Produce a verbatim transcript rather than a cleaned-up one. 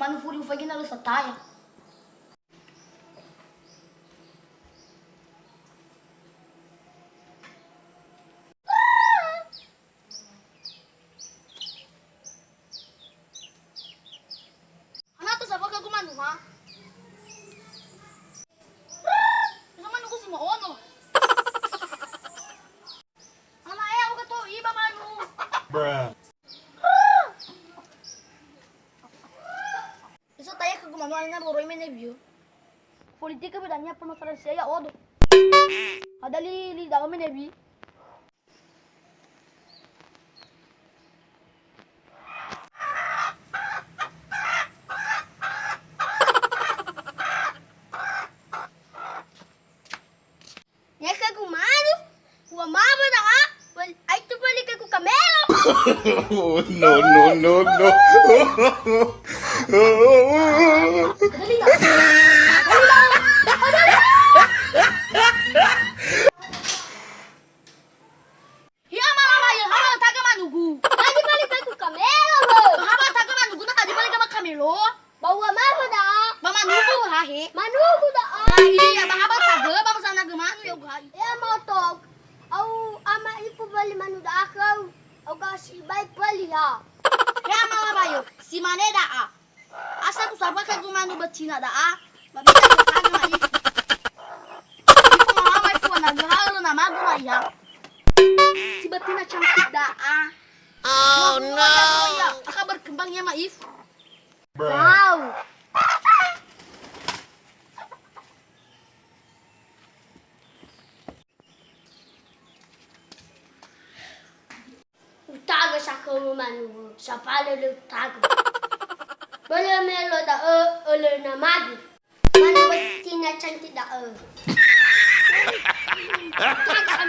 Anu furi ufaigi na lö sataya. Hana to saba khögu manu, ha? Bisa manugu si mo'ono. Hana ea uga to iba manu. Bisa taya khögu manu ana boroi mene bio. Politik bedanya permasalahan saya odo. Ada li, li dalam mene bi. Niha khögu manu, ua maba da'a, wal-, ai tubali khögu kamelo. Oh, no, no, no, no. Ada li da'a. Ada li da'a. Ada li da'a. Hi'a malaba yö, haba taga manugu. Haji bali tagu kamelo, bro. Haba taga manugu, na haji bali gama kamelo. Ba ua maba da'a. Ba manugu, ha, he. Manugu da'a. Ba iya, ba haba taga, ba masana gama nu, yo, gai. Ya, motok. Au ama ifu bali manu da'a khöu. Au ga sibai bali, ha. Ya, malaba yö, si mane da'a. Asa kusaba khögu manu betina da'a, ba bisa kusaba ma'ifu. Ifu mama ifu na gahal na magu na iya. Si betina cantik da'a. Oh, no. Akan berkembang ya, ma'ifu. Wow. Utaga sa khömu manugu, sabale lö utaga. Bölö melo da'ö, ölö namagu. Manu betina cantik da'ö. Utaga sa-,